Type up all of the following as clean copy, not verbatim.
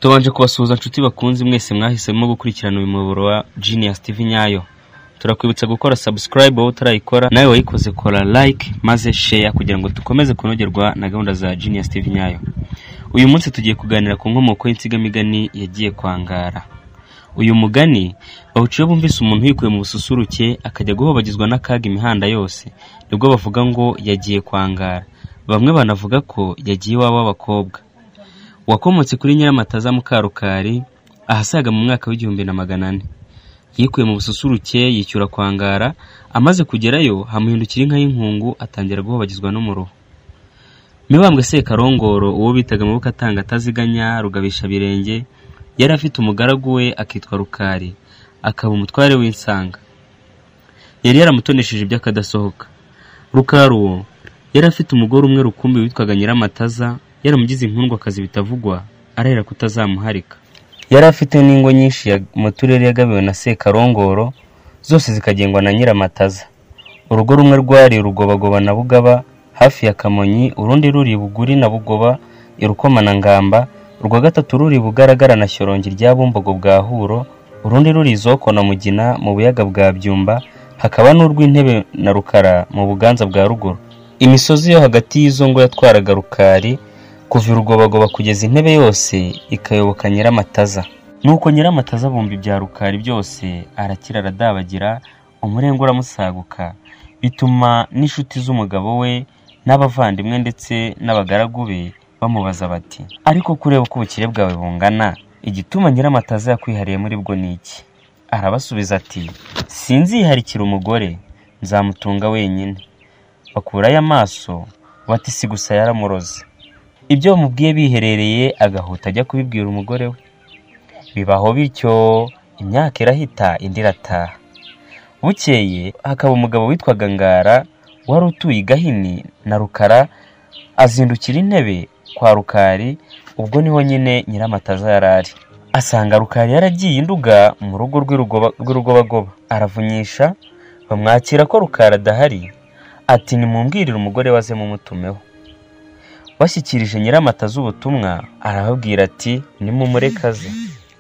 Tubanje kubasuhuza nshuti bakunze mwese mwahisemo gukurikirana uyu muyoboro wa Genius TV nyayo. Turakwibutsa gukora subscribe wowe utarayikora, nawe wayikoze kora like maze share kugira ngo dukomeze kunogerwa na gahunda za Genius TV nyayo. Uyu munsi tugiye kuganira ku nkomoko y'insigamigani yagiye kwangara. Uyu mugani bawuca iyo bumvise umuntu yikuye mu bususuruke akajya guhobagizwa n'akaga imihanda yose, nibwo bavuga ngo yagiye kwangara. Bamwe banavuga ko yagiye iwabo w'abakobwa. Wakomotse kuri Nyiramataza Mukarukari ahasaga mu mwaka w'1400. Yikuye mu bususuruke yicyura kwangara, amaze kugerayo hamuhindukira inka y'inkungu atangira guhobagizwa n'umuruho. Mibambwe Sekarongoro uwo bitaga amaboko atanga ataziganya Rugabisha birenge, yari afite umugaragu we akitwa Rukari, akaba umutware w'insanga. Yari yaramutonesheje iby'akadasohoka. Rukari uwo yari afite umugore umwe rukumbi witwaga Nyiramataza, yaramugize inkundwakazi bitavugwa, arahera kutazamuharika. Yari afite n'ingo nyinshi mu turere yagabiwe na Sekarongoro, zose zikagengwa na Nyiramataza. Urugo rumwe rwari Rugobagoba na Bugaba hafi ya Kamonyi, urundi ruri Buguri na Bugoba i Rukoma na Ngamba, urwa gatatu ruri Bugaragara na Shyorongi rya Bumbogo bwa Huro, urundi ruri Izoko na Mugina mu Buyaga bwa Byumba, hakaba n'urw'Intebe na Rukara mu Buganza bwa Ruguru. Imisozi yo hagati y'izo ngo yatwaraga Rukari kuva i Rugobagoba kugeza Intebe yose ikayoboka Nyiramataza. Nuko Nyiramataza abumba ibya Rukari byose, arakira aradabagira, umurengwe uramusaguka, bituma n'inshuti z'umugabo we n'abavandimwe ndetse n'abagaragu be bamubaza bati: ariko kureba uko ubukire bwawe bungana, igituma Nyiramataza yakwihariye muri bwo ni iki? Arabasubiza ati: sinziharikira umugore, nzamutunga wenyine. Bakurayo amaso bati: si gusa yaramuroze. Ibyo bamubwiye biherereye, agahuta ajya kubibwira umugore we. Bibaho bityo, imyaka irahita indi irataha. Bukeye hakaba umugabo witwaga Ngara wari utuye i Gahini na Rukara, azindukira Intebe kwa Rukari, ubwo niho nyine Nyiramataza yari ari. Asanga Rukari yaragiye i Nduga mu rugo rw'Urugobagoba, aravunyisha, bamwakira ko Rukari adahari, ati: nimumbwirire umugore we aze mumutumeho. Bashyikirije Nyiramataza ubutumwa, arababwira ati: nimumureke aze.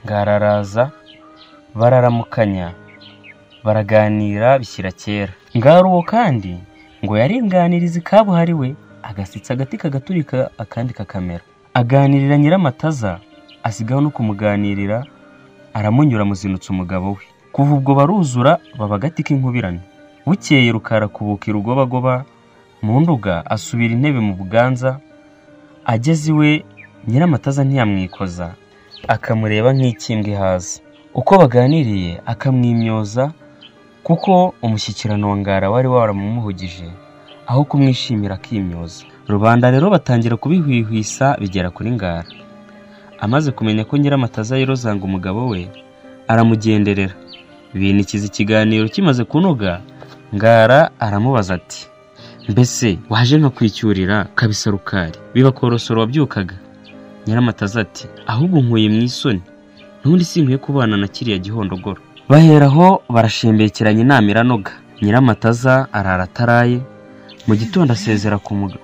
Ngara araza, bararamukanya, baraganira bishyira kera. Ngara uwo kandi ngo yaringaniriza ikabuhariwe, agasetsa agati kagaturika akandi kakamera. Aganirira Nyiramataza, asigaho no kumuganirira, aramunyura amuzinutsa umugabo we. Kuva ubwo baruzura baba agati k'inkubirane. Bukeye Rukara akubuka i Rugobagoba mu Nduga, asubira Intebe mu Buganza. Ageze iwe Nyiramataza ntiyamwikoza, akamureba nk'ikimbwa ihaze. Uko baganiriye akamwimyoza, kuko umushyikirano wa Ngara wari waramumuhugije, aho kumwishimira akimyoza. Rubanda rero batangira kubihwihwisa bigera kuri Ngara. Amaze kumenya ko Nyiramataza yirozanga umugabo we, aramugenderera. Binikiza ikiganiro kimaze kunoga, Ngara aramubaza ati: mbese waje nkakwicyurira kabisa Rukari, biba korosoro wabyukaga? Nyiramataza ati: ahubwo nkuye mu isoni, n'ubundi sinkwiye kubana na kiriya gihondogoro. Baheraho barashembekeranya inama iranoga. Nyiramataza arara ataraye, mu gitondo asezera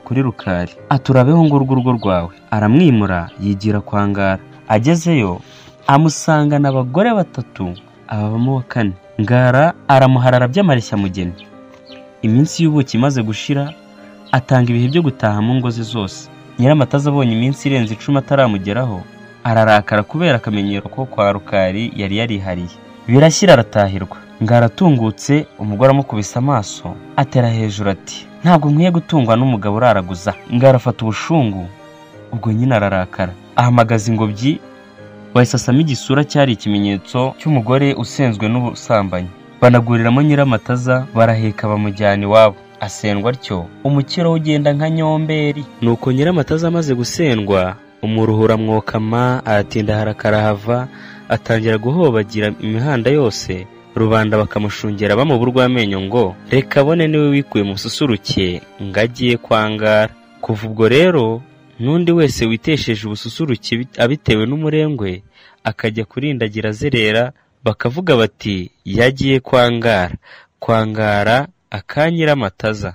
kuri Rukari, aturabeho ngo urugo rwawe. Aramwimura yigira kwa Ngara. Agezeyo amusangana abagore batatu, ababamo wa kane. Ngara aramuharara by'amareshya mugeni. Iminsi y'ubuki imaze gushira, atanga ibihe byo gutaha mu ngo ze zose. Nyiramataza abonye iminsi irenze 10 ataramugeraho, ararakara kubera akamenyero ko kwa Rukari yari yarihariye. Birashyira aratahirwa. Ngara atungutse, umugore amukubise amaso, atera hejuru ati: ntabwo nkwiye gutungwa n'umugabo uraraguza. Ngara afata ubushungu, ubwo nyine ararakara, ahamagaza ingobyi, bayisasamo igisura cyari ikimenyetso cy'umugore usenzwe n'ubusambanyi. Banaguriramo Nyiramataza, baraheka bamujyana iwabo. Asendwa atyo, umukiro ugenda nka nyomberi. Nuko Nyiramataza amaze gusendwa, umuruhura mwokama, aratinda harakarahava, atangira guhobagira imihanda yose. Rubanda bakamushungera bamuba urw'amenyo ngo reka abone niwe wikuye mu bususuruke ngo agiye kwangara. Kuva ubwo rero n'undi wese witesheje ubususuruke abitewe n'umurengwe akajya kurindagira azerera, bakavuga bati yagiye kwangara, kwangara aka Nyiramataza.